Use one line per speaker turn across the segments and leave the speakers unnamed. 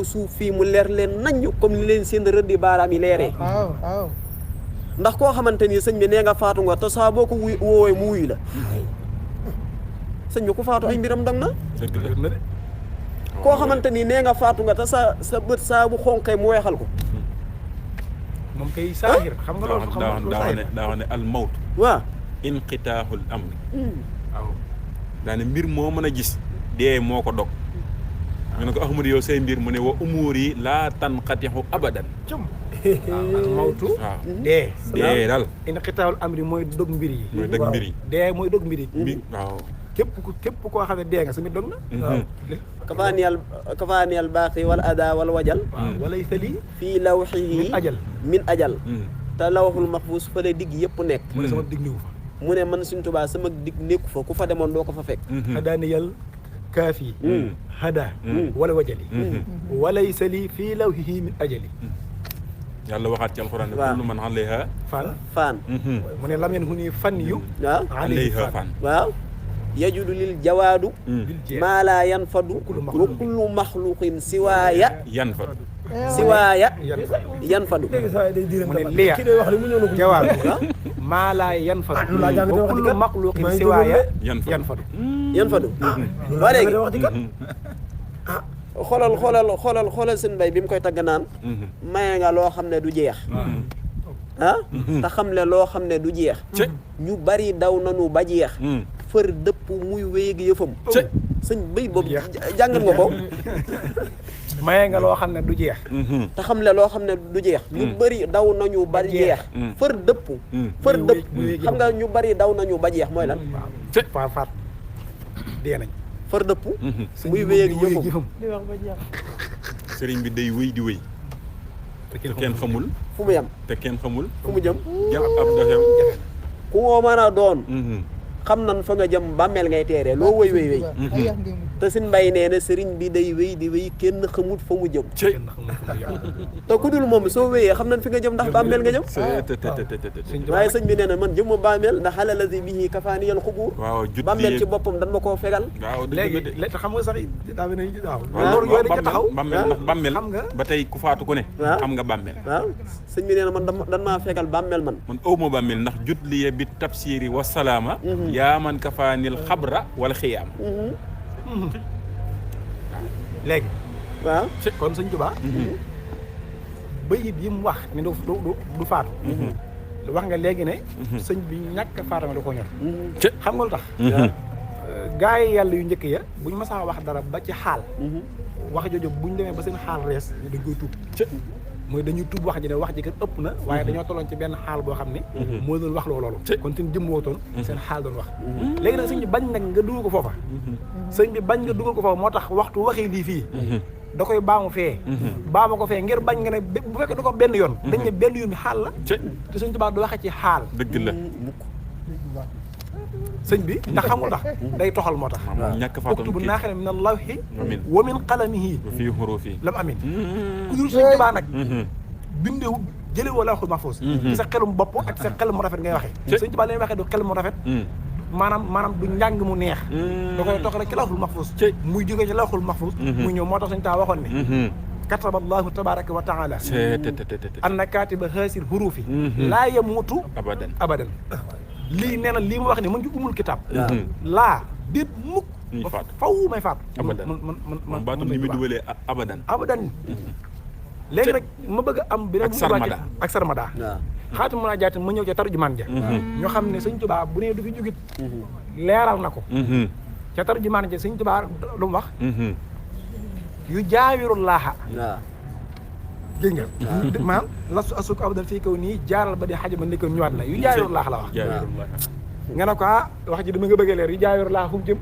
kaw suuf fii mu leer leen naññ comme li leen seen rëddi baaraam yi leeree
waaw
ndax koo xamante ni sëñ bi nee nga faatu nga te saa boo ko woowee mu wuyu la sëñ bi ku faatu ay mbiram dang na koo xamante ni nee nga faatu nga te sa bët saa bu xonqee mu weexal ko
moom kay saahir xam nga loolu
daa wax ne al mawt
waaw
inqitaahul amri waaw daa ne mbir moo mën a gis dee moo ko dog ñu ne ko Ahmadu yow say mbir mu ne wa umuur yi laa tanqatixu abadan
al mawtu dee
daal
inqitaahul amri mooy dog mbir yi
mooy dog mbir yi
dee mooy dog mbir yi
waaw
képp koo xam ne dee nga sa mbir dog na
kafaaniyal baaqi wal ada wal wajal
walay sali
fii lawxihi min ajal te lawxul mahfuus fa la digg yëpp nekk
mu ne sama digg néew fa
mu ne man Sëñ Tuubaa sama digg nekku fa ku fa demoon doo ko fa fekk
hadaaniyal kaafi hada wala wajali walay sali fii lawxihi min ajali
yàlla waxaat ci alxuraan ne kullu man alayha
faan
mu ne lam yanhuni fan yu
waaw
alayha fan
waaw yajudu lil jawaadu maa laa yanfadu wa kullu maxluqin siwaaya yanfadu
mu ne liya jawaadu maa laa yanfadu wa kullu maxluqin siwaaya yanfadu
waa léegi xoolal seen mbay bi mu koy tagg naan maye nga loo xam ne du jeex te xam le loo xam ne du jeex ñu bari daw nanu ba jeex fër dëpp muy wéegi yëfam sëñ béy boobu jàngat nga ko
maye nga loo xam ne du jeex
te xam le loo xam ne du jeex ñu bari daw nañu ba jeex fër dëpp xam nga ñu bari daw nañu ba jeex mooy lan
faat dee nañ
fër dëpp muy wéegi yëfam
sëriñ bi day wéy di wéy te kenn xamul
fu mu yem
te kenn xamul
fu mu jëm
jàpp ab doxem
ku moo mën a doon xam nan fa nga jëm bàmmeel ngay teeree loo wéy te Sëñ Mbay nee na sëriñ bi day wéy di wéy kenn xamul fa mu jëm te ku dul moom soo wéyee xam nañ fi nga jëm ndax bàmmeel nga jëm waaye sëñ bi nee na man jëmma bàmmeel ndax xale la si bii kafaaniyal xubuur bàmmeel ci boppam dan ma koo fegal
léegi xam nga sax daa mel ni waaw
loolu
yooyu dañ ko taxaw
bàmmeel ba tey ku faatu ku ne xam nga bàmmeel
waaw sëñ bi nee na man dan maa fegal bàmmeel man
awma bàmmeel ndax jut liye bi tabsiri wa salaama yaa man kafaanil xabra wala xiyaam
léegi
waaw
kon Sëñ Tuubaa bayit yi mu wax ne du faatu wax nga léegi ne sëñ bi ñàkk faatama da ko ñor xam nga lu tax gaa yi yàlla yu njëkk ya buñ masaa wax dara ba ci xaal wax jooju buñ demee ba seen xaal rees dañ koy tuub mooy dañuy tuub wax ji ne wax ji kat ëpp na waaye dañoo tolloon ci benn xaal boo xam ne moo doon wax loolu kon seen jëm wootoon seen xaal doon wax léegi nag sëñ bi bañ nag nga dugal ko foofa sëñ bi bañ nga dugal ko foofa moo tax waxtu waxee lii fii da koy baamu fee baamu ko fee ngir bañ nga ne bu fekkee da ko benn yoon dañ ne benn yoon bi xaal la te sëñ Tuubaa du waxee ci xaal
dëgg la
sëñ bi ndax xamul ndax day toxal moo tax uktubu naaxira min allawhi wa min qalamihi
fii xurufi
lam amin ku dul sëñ Tuubaa nag bindewu jëlee woo lawhul mahfuus ci sa xelum bopp ak sa xel mu rafet ngay waxee sëñ Tuubaa lay waxee du xel mu rafet maanaam du njàng mu neex da koy toxal ci lawhul mahfuus muy jógee ci lawhul mahfuus muy ñëw moo tax sëñ Tuubaa waxoon ne kataba allahu tabaraka wa taala anna katiba haasil hurufi laa yamuutu abadan lii nee na lii ma wax ni mën ngi umul kitaab laa déet mukk faw may faatu
man baatum ni muy dugalee
abadan léegi nag ma bëgg a am beneen ak sarmada xaatim mën a jaati ma ñëw ca tarjumaan ja ñoo xam ne sëñ Tuubaa bu nee du fi jugit leeral na ko ca tarjumaan ja sëñ Tuubaa lu mu wax yu jaawirullaaha dégg nga maanaam lastu asuko abadan fii kaw nii jaaral ba di xaja ba nekkoon ñëwaat na yu jaawirullaaha la wax nga ne ko wax ji dama nga bëgg a leer yu jaawirullaaha fu mu jëm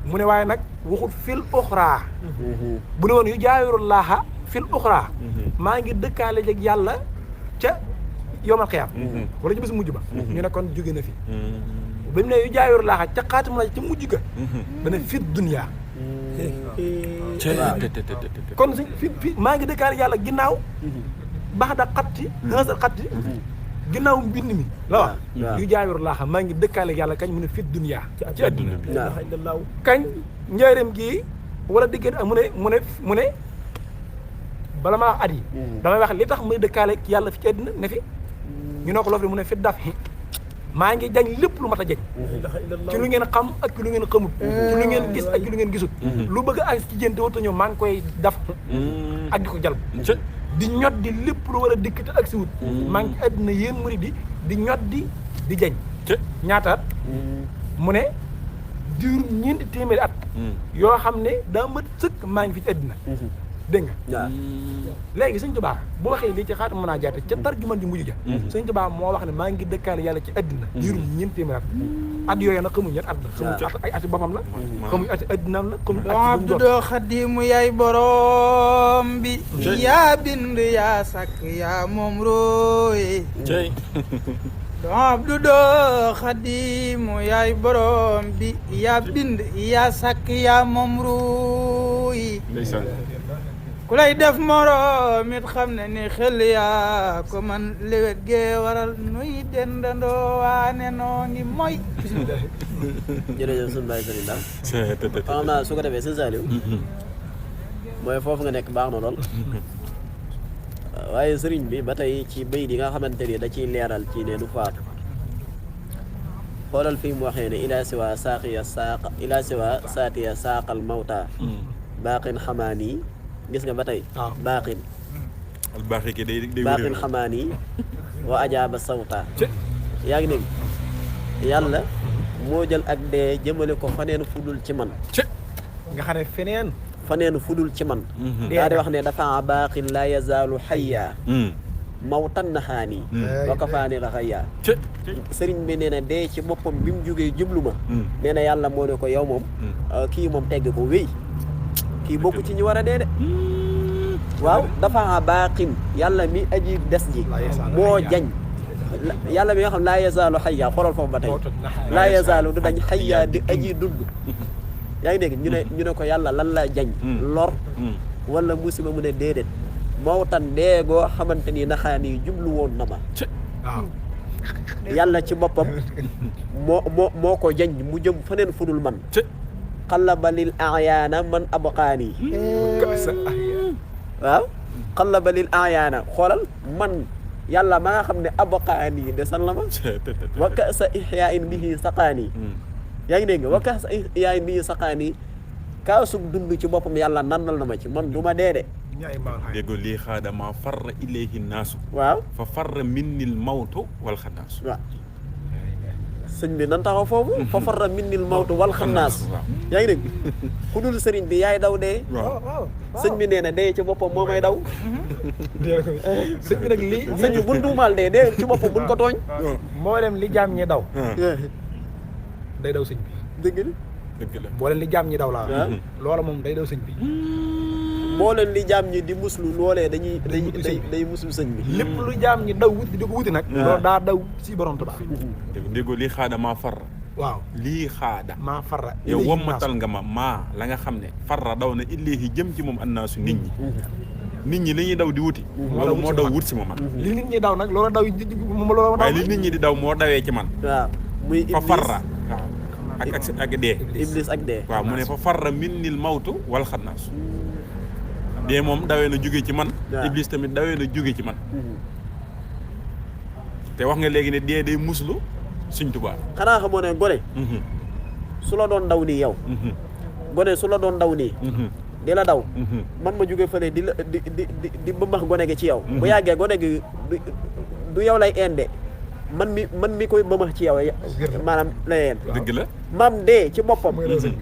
mu ne waaye nag waxut fil uxraa bu ne woon yu jaawirullaaha fil uxraa maa ngi dëkkaale jeg yàlla ca yowmal xiyaam wala ci bés mujj ba ñu ne kon jóge na fi ba mu ne yu jaawirullaaha ca xaatim la ca mujj ga dana fit dunya kon si fi maa ngi dëkkaale yàlla ginnaaw baax da xatti xësal xatti ginnaaw mbind mi la wax yu jaawirullaaha maa ngi dëkkaale yàlla kañ mu ne fit dunya ci adduna bi kañ njaareem gii wala diggante mu ne bala maa wax at yi damay wax li tax muy dëkkaale yàlla fi ci àddina ne fi ñu ne ko loo fi mu ne fi daf maa ngi jañ lépp lu mat a jañ ci lu ngeen xam ak ci lu ngeen xamut ci lu ngeen gis ak ci lu ngeen gisut lu bëgg a ci jënte warta ñëw maa ngi koy daf ak di ko jal di ñot di lépp lu war a dikk te ak si wut maa ngi ci àddina yéen murid di ñot di jañ ñaataat mu ne diirum 4 téeméeri at yoo xam ne daa mat sëkk maa ngi fi ci àddina dégg nga léegi sëñ Tuubaa bu waxee lii ci xaatu mën naa jaate ca tarjumaan ji mujj ja sëñ Tuubaa moo wax ne maa ngi dëkkaale yàlla ci àddina diirum 4 téeméeri at yooyu nag xamuñ ñet at la xamuñ ci ay ati boppam la xamuñ ati addinaam la xamuñ ati
du doo xadimu yaay borom bi yaa bind yaa sàkk yaa moom rooy du doo xadimu yaay borom bi yaa bind yaa sàkk yaa moom rooy ku lay def moroom it xam ne ni xel yaa ko man lewet gee waral nuy dendandoo waane noo ngi mooy
jërëjëf suñu baay sëriñ daal xam naa su ko defee sëñ Saliou mooy foofu nga nekk baax na lool waaye sëriñ bi ba tey ci bay di nga xamante ni da ciy leeral ci ne du faatu xoolal fii mu waxee ne ila siwa saatiya saaqal mawta baaqin xamaani gis nga ba tey baaxin
al baaxi ki day
baaxin xamaan yi wa ajaaba sawta yaa ngi dégg yàlla moo jël ak dee jëmale ko faneen fudul ci man
nga xam ne
faneen fudul ci man daa di wax ne dafa baaxin laa yazaalu xayya mawtan naxaani wa kafaani la xayya sëriñ bi nee na dee ci boppam bi mu jógee jublu ma nee na yàlla moo ne ko yow moom kii moom tegg ko wéy kii bokku ci ñu war a dee de waaw dafa baaqin yàlla mi aji des ji moo jañ yàlla mi nga xam laa yazaalu xayya xoolal foofu ba tey laa yazaalu du dañ xayya di aji dund yaa ngi dégg ñu ne ko yàlla lan la jañ lor wala musiba mu ne déedéet mawtan dee goo xamante ni naxaan yi jublu woon na ma yàlla ci boppam moo ko jañ mu jëm faneen fudul man xallaba lil ayaana man abqaani waaw xallaba lil ayaana xoolal man yàlla maa nga xam ne abqaani desal la ma wa kasa ihyain bihi saqaani yaa ngi dégg wa kasa ihyain bihi saqaani kaasug dund ci boppam yàlla nandal na ma ci man du ma dee de
déggoo lii xaadama farra ilayhi naasu
waaw
fa farra minnil mawtu wal xannaasu
waaw sëñ bi nan taxaw foofu fa farra minnil mawtu wal xannaas yaa ngi dégg ku dul sëriñ bi yaay daw dee sëñ bi nee na dee ci boppam moo may daw
sëñ bi nag lii
sëñ bi buñ duumaal dee ci boppam buñ ko tooñ
moo leen li jaam ñi daw day daw sëñ bi
dëgg la
boo leen li jaam ñi daw laa loola moom day daw sëñ bi
moo leen li jaam ñi di muslu loolee day muslu sëñ bi
lépp lu jaam ñi daw wuti di ko wuti nag loolu daa daw si borom Tuubaa
déggoo lii xaada maa farra
waaw
lii xaada
maa farra
yow wommatal nga ma la nga xam ne farra daw na ilayhi jëm ci moom annaasu nit ñi li ñuy daw di wuti loolu moo daw wut si ma man
li nit ñi daw nag loolu daw loolu
waaye li nit ñi di daw moo dawee ci man
waaw muy
fa farra waaw ak dee
iblis ak dee
waaw mu ne fa farra minnil mawtu wal xannaasu dee moom dawee na jóge ci man iblis tamit dawee na jóge ci man te wax nga léegi ne dee day muslu Sëñ Tuubaa
xanaa xamoo ne gone su la doon daw nii yow gone su la doon daw nii di la daw man ma jóge fële di bëmbax gone gi ci yow bu yàggee gone gi du yow lay ende man mi koy bëmbax ci yow maanaam lay een
dëgg la
maam dee ci boppam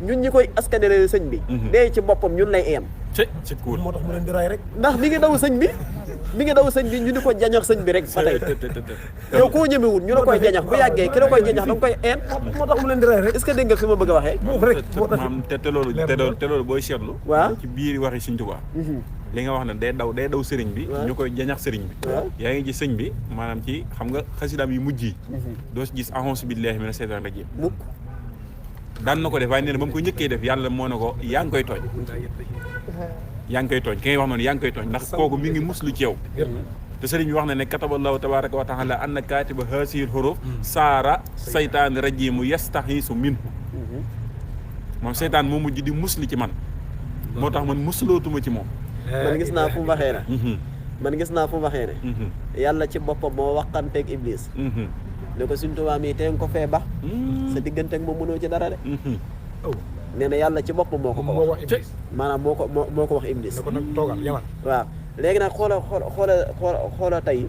ñun ñi koy askanele sëñ bi dee ci boppam ñun lay een
ci kuul
moo tax mu leen di ray rek
ndax mi ngi daw sëñ bi ñu ni ko jañax sëñ bi rek ba tey yow koo ñemewul ñu la koy jañax bu yàggee ki la koy jañax da nga koy een
moo tax mu leen di ray rek
est-ce que dégg nga fi ma bëgg a waxee
maam te loolu booy seetlu
waaw
ci biir waxi Sëñ Tuubaa li nga wax ne day daw sëriñ bi ñu koy jañax sëriñ bi yaa ngi gis sëñ bi maanaam ci xam nga xasidaam yu mujj yi doo si gis a'uuzu billaahi mina shaytaani rajiim
mukk
daan na ko def waaye nee na ba mu ko njëkkee def yàlla moo ne ko yaa ngi koy tooñ ki ngay wax noonu yaa ngi koy tooñ ndax kooku mi ngi muslu ci yow te sëriñ bi wax na ne kataballahu tabaaraka wa taala anna kaatiba haazihil huruuf saara saytaani rajiimu yastaxiisu minhu moom seytaan moo mujj di musli ci man moo tax man muslootuma ci moom
man gis naa fu mu waxee ne man gis naa fu mu waxee ne yàlla ci boppam moo waxanteeg Iblis ne ko Sëñ Tuubaa mi tee nga ko fee bax sa digganteeg moom mënoo ci dara de nee na yàlla ci boppam moo ko wax maanaam moo ko wax Iblis
ne ko nag toogal yamal
waaw léegi nag xoola tey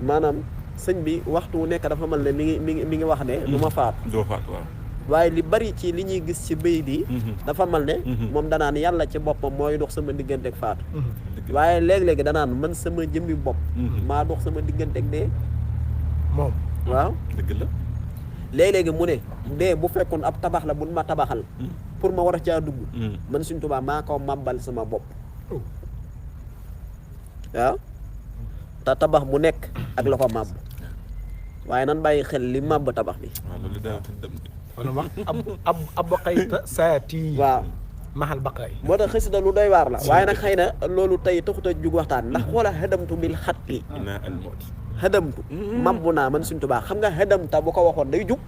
maanaam sëñ bi waxtu wu nekk dafa mel ne mi ngi wax ne du ma faat
doo faat waaw
waaye li bari ci li ñuy gis ci béy di dafa mel ne moom danaan yàlla ci boppam mooy dox sama digganteeg faatu waaye léegi-léegi danaan man sama jëmmi bopp maa dox sama digganteeg dee
moom
waaw
dëgg la
léegi-léegi mu ne dee bu fekkoon ab tabax la buñ ma tabaxal pour ma war a caa dugg man Sëñ Tuubaa maa ko màbbal sama bopp waaw te tabax bu nekk ak la ko màbb waaye nan bàyyi xel li màbb tabax bi
waaw loolu daa dem
wala wax ab baqayta saati
waaw
maxal baqaay
moo tax xasida lu doy waar la waaye nag xëy na loolu tey taxut a jug waxtaan ndax xoola xadamtu bil xatli
ina al mawti
xadamtu mabbu naa man Sëñ Tuubaa xam nga xadamta bu ko waxoon day jug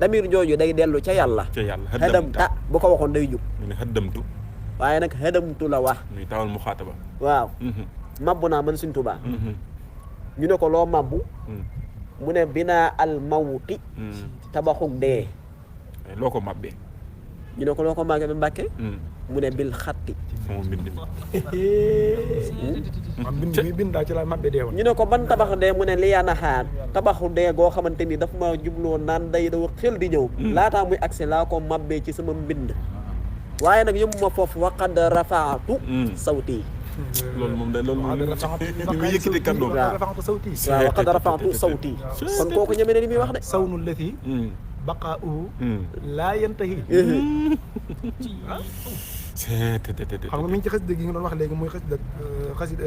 damir jooju day dellu ca yàlla
ca yàlla
xadamta bu ko waxoon day jug
mu ne xaddamtu
waaye nag xadamtu la wax
muy tawal mu xaataba
waaw mabbu naa man Sëñ Tuubaa ñu ne ko loo mabbu mu ne binaa al mawti tabaxug dee
loo ko mabbee
ñu ne ko loo ko màggee ba Mbàkke mu ne bil xatti
sama mbind mi
am bind daa ci la mabbe dee woon
ñu ne ko ban tabax dee mu ne li yanaxaar tabaxu dee goo xamante ni daf ma jubloo naan day daw xel di ñëw laataa muy agsi laa ko mabbee ci sama mbind waaye nag yëmu ma foofu waqad rafaatu sawti
loolu moom day loolu moom li muy yëkkati kàddoom
rafaatu sawti
waaw waqad rafaatu sawti kon kooku ñeme ne li muy wax de
sawnu lati baqaa'uhu laa yantahi xam nga mi ngi ci xasida gi nga doon wax léegi muy xasida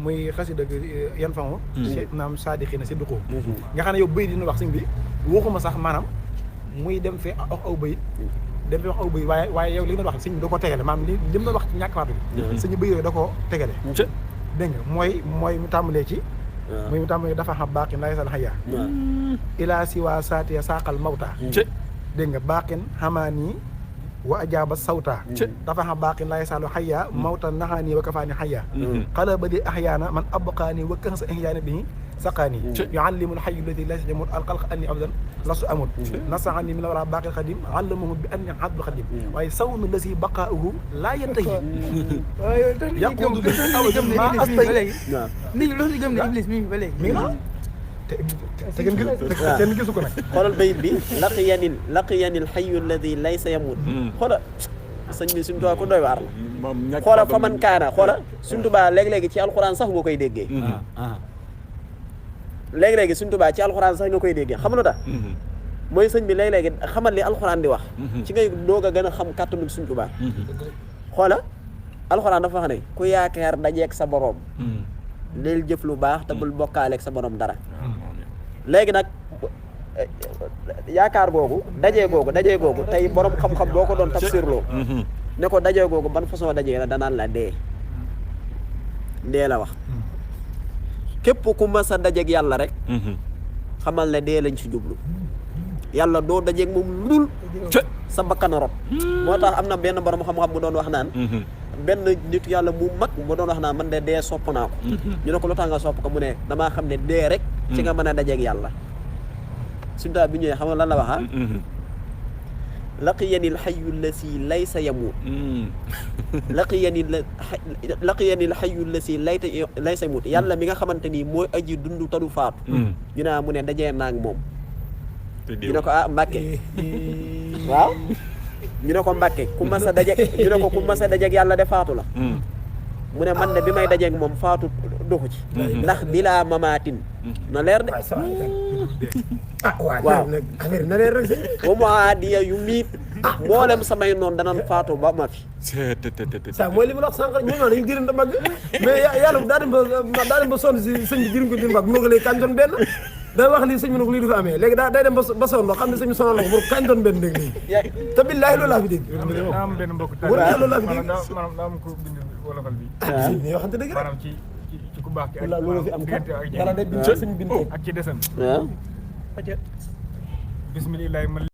muy xasida yan fango naam saadiqina si duqoo nga xam ne yow bëy dina wax sëñ bi waxuma sax maanaam muy dem fee aw bëy dem fee wax aw bëy waaye yow li nga doon wax sëñ bi da ko tegale maanaam li mu doon wax ci ñàkk faatu bi sëñ bëy yooyu da ko tegale dégg nga mooy mu tàmbalee ci muy mu tàmbalee dafa xam baaqin laa yasal xayya ilaa si waa saatiya saaqal mawta dégg nga baaqin xamaani wa ajaaba sawta dafa xam baaqin laa yasalu xayya mawta naxaani wa kafaani xayya xala ba di axyaana man abqaani wa këx sa axyaana bihi saqaani yuallimul xayu alladi laysa yamut alxalq anni abdan lastu amut nasaxani min wala baaqil xadim allamahu bi anni abdul xadim waaye sawnu lasi baqaauhu laa yantahi yaquudu bi aw jëm ma astay
nit ñi loolu si gëm ne Iblis mi ngi ba léegi
mi ngi te kenn gisu ko nag
xoolal bayit bi laqiyanil xayu alladi laysa yamut xoola sëñ bi Sëñ Tuubaa ku doy waar la xoola fa man kaana xoola Sëñ Tuubaa léegi-léegi ci alxuraan sax nga koy déggee léegi-léegi Sëñ Tuubaa ci alxuraan sax nga koy déggee xam nga lu tax mooy sëñ bi léegi-léegi xamal li alxuraan di wax ci ngay doog a gën a xam kàttanu Sëñ Tuubaa xoola alxuraan dafa wax ne ku yaakaar dajeeg sa boroom leel jëf lu baax te bul bokkaaleeg sa boroom dara léegi nag yaakaar googu dajee googu tey borom xam-xam boo ko doon tafsirloo ne ko dajee googu ban façon dajee la danaan la dee la wax képp ku mas a dajeeg yàlla rek xamal ne dee lañ ci jublu yàlla doo dajeeg moom lul sa bakkan rot moo tax am na benn borom xam-xam bu doon wax naan benn nit yàlla mu mag mu doon wax naan man de dee sopp naa ko ñu ne ko lu tax nga sopp ko mu ne damaa xam ne dee rek ci nga mën a dajeeg yàlla Sëñ Tuubaa bi ñëwee xam nga lan la waxa laqiyanil xayu lasi laysa yamut laqiyanil xayu lasi laysa yamut yàlla mi nga xamante ni mooy aji dund tadu faatu ñu ne mu ne dajee naag moom ñu ne ko Mbàkke waaw ñu ne ko Mbàkke ku mas a dajeeg ñu ne ko ku mas a dajeeg yàlla de faatu la mu ne man de bi may dajeeg moom faatu doxu ci ndax bilaa mamaatin na leer de waaw
na leer rek
ba mu aadiya yu miit mboolem samay noonu danan faatu ba ma fi
ça mooy li ma la wax sànq ñoom ñoo dañuy dirin da mag mais yàlla daa dem ba sonn si sëñ bi dirin ko dirin mag bu ko léegi kañ doon benn day wax lii sëñ bi nag lii du fi amee léegi day dem ba sonn xam ne sëñ bi sonal la ko pour kañ doon benn léegi nii te billaahi loolu laa fi dégg
daa am benn mbokk
wala loolu laa fi dégg
maanaam daa am ko bind wolofal bi
yoo xam te dëgg
maanaam ci ku baax ki
wala loolu fi am kat yàlla day bind sëñ bind
ak ci desam
waaw
bismillah